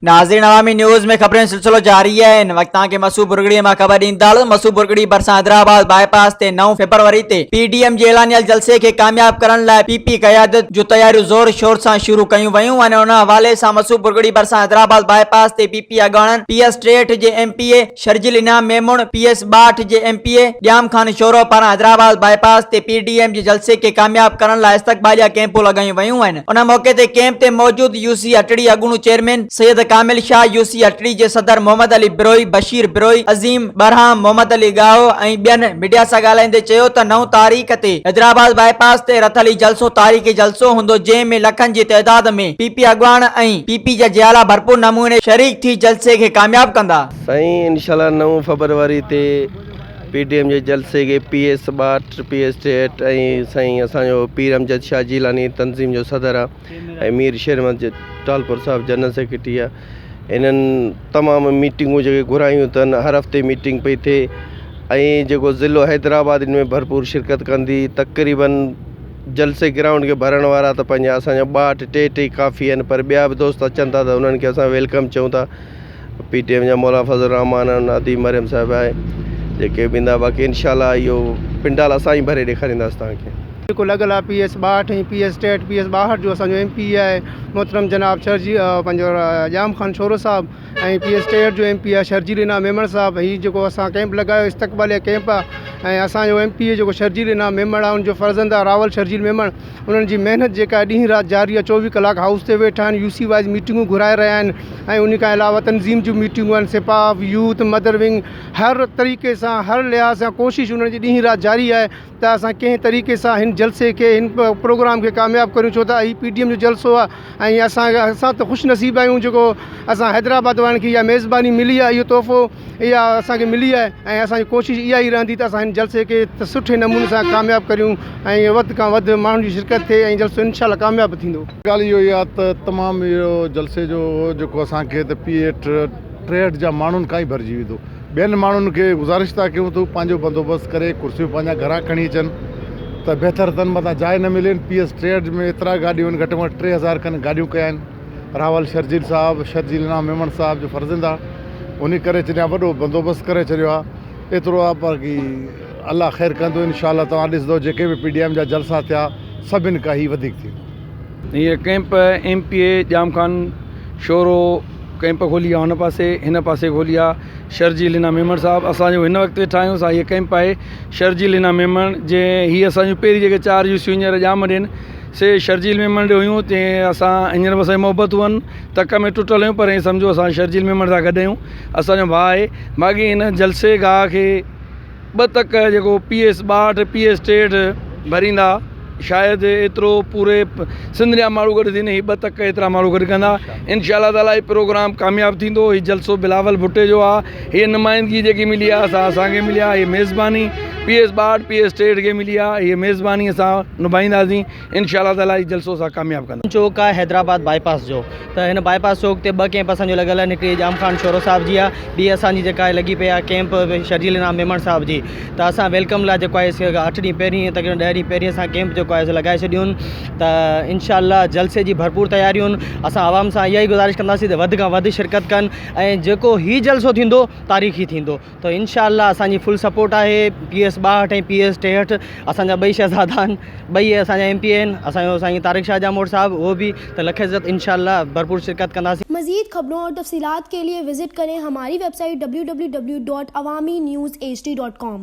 ناظرين عوامي نيوز ۾ خبرن جو سلسلو جاري آهي هن وقت توهان کي مسو برگڙي مان خبر ڏيندا هلون مسو برگڙي ڀرسان حيدرآباد باء پاس تي نو فيبروري تي پي ڊي ايم جي اعلانيل جلسي کي ڪامياب ڪرڻ لاء پي پي قيادت جون تياريون زور شور سان شروع ڪيون ويون آهن ان حوالي سان مسو برگڙي ڀرسان حيدرآباد باء پاس تي پي پي اڳواڻن پي ايس 63 جي M P A Sharjeel Inam Memon, P S 62 جي M P A Jam Khan Shoro پاران حيدرآباد باء پاس تي پي ڊي ايم جي جلسي کي ڪامياب ڪرڻ لاء استقباليه ڪئمپون لڳايون ويون آهن ان موقعي تي ڪئمپ تي موجود يو سي هٽڙي اڳوڻو chairman Syed Kamil Shah, U C Hatri جي صدر محمد علي بروهي، بشير بروهي، عظيم ٻرهام، محمد علي ڳاهو ۽ ٻين ميڊيا سان ڳالهائيندي چيو ته نو تاريخ تي حيدرآباد باء پاس تي رٿل هي جلسو تاريخي جلسو هوندو جنهن ۾ لکن جي تعداد ۾ پي پي اڳواڻ ۽ پي پي جا جيالا ڀرپور نموني شريڪ ٿي جلسي کي ڪامياب ڪندا. سائين انشاء الله نو فبروري تي پي ڊي ايم جي جلسي کي پي ايس 62 پي ايس 63 ۽ سائين اسان جو پير امجد شاهه جيلاني تنظيم جو صدر آ ۽ مير شير محمد ٽالپر صاحب جنرل سيڪريٽري آ انهن تمام ميٽنگون جيڪي گهرايون اٿن هر هفتي ميٽنگ پئي ٿئي ۽ جيڪو ضلعو حيدرآباد ان ۾ ڀرپور شرڪت ڪندي تقريبن جلسي گرائونڊ کي ڀرڻ وارا ته پنهنجا اسانجا 62 ٽي ٽي ڪافي آهن پر ٻيا به دوست اچن ٿا ته انهن کي اسان welcome چئون ٿا پي ٽي ايم جا مولانا فضل الرحمان آهن ادي مريم صاحب آهي جيڪي به ايندا باقي انشاء الله اهو پنڊال اسان ئي ڀري ڏيکارينداسين توهان کي. جيڪو لڳل آهي P S 62 ۽ P S 63 P S 62 جو اسان جو ايم پي اي آهي محترم جناب شرجي پنهنجو ڄام خان شورو صاحب ۽ پي ايس 63 جو ايم پي آهي شرجيل انعام ميمڻ صاحب هي جيڪو اسان ڪئمپ لڳايو استقباليه ڪئمپ آهي ۽ اسان جو ايم پي اي جيڪو شرجيل انعام ميمڻ آهي ان جو فرزند آهي راول شرجيل ميمڻ انهن جي محنت جيڪا ڏينهن رات جاري آهي 24 ڪلاڪ هائوس تي ويٺا آهن يو سي وائيز ميٽنگون گهرائي رهيا آهن ۽ ان کان علاوه تنظيم جون ميٽنگون آهن سپاف يوٿ مدر ونگ هر طريقي سان هر لحاظ سان ڪوشش انهن جي ڏينهن رات جاري آهي ته اسان ڪنهن طريقي سان هن جلسي کي هن پروگرام کي ڪامياب ڪريون ڇو ته هي پي ڊي ايم جو جلسو آهي ۽ اسان اسان ته خوش نصيب آهيون جيڪو اسان حيدرآباد وارن کي اها ميزباني ملي آهي اهو تحفو اها اسان کي ملي آهي ۽ اسان جي ڪوشش اها ئي رهندي ته اسان هن جلسي کي سٺي نموني سان ڪامياب ڪريون ۽ وڌ کان وڌ ماڻهن جي شرڪت ٿئي ۽ جلسو انشاء الله ڪامياب به ٿيندو. ڳالهه اهو ئي آهي ته تمام اهو جلسي جو جيڪو اسان کي ته پي ايٽ 63 جا ماڻهن کان ئي ڀرجي ويندو ٻين ماڻهن کي گذارش ٿا ڪيون ته هو پنهنجو بندوبست ڪري ڪرسيون پنهنجا گهران کڻي اچن ته بهتر اٿن متان جاء نه ملين پي ايس 63 ۾ ايترا گاڏيون آهن گهٽ ۾ گهٽ 3000 کن گاڏيون ڪيا آهن راول شرجيل صاحب شرجيل انعام ميمڻ صاحب جو فرزند آ انهي ڪري ڇڏيا وڏو بندوبست ڪري ڇڏيو آ ايترو آ باقي الله خير ڪندو انشاء الله توهان ڏسندو جيڪي به پي ڊي ايم جا جلسا ٿيا سڀن کان هي وڌيڪ ٿيندو. هيء camp M P A Jam Khan Shoro camp کولي آ هن پاسي هن پاسي کولي آ شرجيل انعام ميمڻ صاحب اسان جو هن وقت ويٺا آهيون سا هيء ڪئمپ آهي شرجيل انعام ميمڻ جنهن هي اسان جون پهرين جيڪي چار يو سيون هينئر ڄام ڏين سي شرجيل ميمڻ ڏي هيون تي اسان هينئر به اسان جي محبتون آهن تڪ ۾ ٽٽل آهيون پر ائين سمجهو اسان شرجيل ميمڻ سان گڏ آهيون اسان جو ڀاء آهي باقي هن جلسي گاهه کي ٻه تڪ جيڪو پي ايس 62 پي ايس 63 ڀريندا شايد ايترو پوري سنڌ جا ماڻهو گڏ ٿيندا هي ٻه تڪ ايترا ماڻهو گڏ ڪندا انشاء الله تعالي هي پروگرام ڪامياب ٿيندو هي جلسو بلاول ڀٽي جو آ هي نمائندگي جيڪي ملي آ سا اسان کي ملي آ هي ميزباني پي ايس 62 پي ايس 63 کي ملي آ هي ميزباني اسان نڀائينداسين انشاء الله تعالي هي جلسو اسان ڪامياب ڪنداسين. چوڪ آهي حيدرآباد بائي پاس جو ته هن بائي پاس چوڪ تي ٻه ڪئمپ اسان جو لڳل آهن هڪڙي ڄام خان شورو صاحب جي آهي ٻي اسان جي جيڪا آهي لڳي پئي آهي ڪئمپ شرجيل انعام ميمڻ صاحب جي ته اسان welcome لاء جيڪو آهي سي اٺ ڏينهن پهرين تقريبن 10 ڏينهن پهرين اسان ڪئمپ جيڪو آهي سو لڳائي ڇڏيون ته انشاء الله جلسي جي ڀرپور تياريون اسان عوام سان اها ئي گذارش ڪنداسين ته وڌ کان وڌ شرڪت ڪن ۽ جيڪو هي جلسو ٿيندو تاريخي ٿيندو ته انشاء الله اسان جي فل سپورٽ آهي پي ايس 62 ۽ پي ايس 63 اسان جا ٻئي شهزادا آهن ٻئي اسان جا ايم پي آهن اسان جو سائين طارق شاهه ڄاموٽ صاحب اهو به ته لک عزت انشاء الله ڀرپور شرڪت ڪنداسين. مزيد خبرون اور تفصيلات کے لئے وزٽ ڪرين ھماري web site www.awamiNewsHD.com.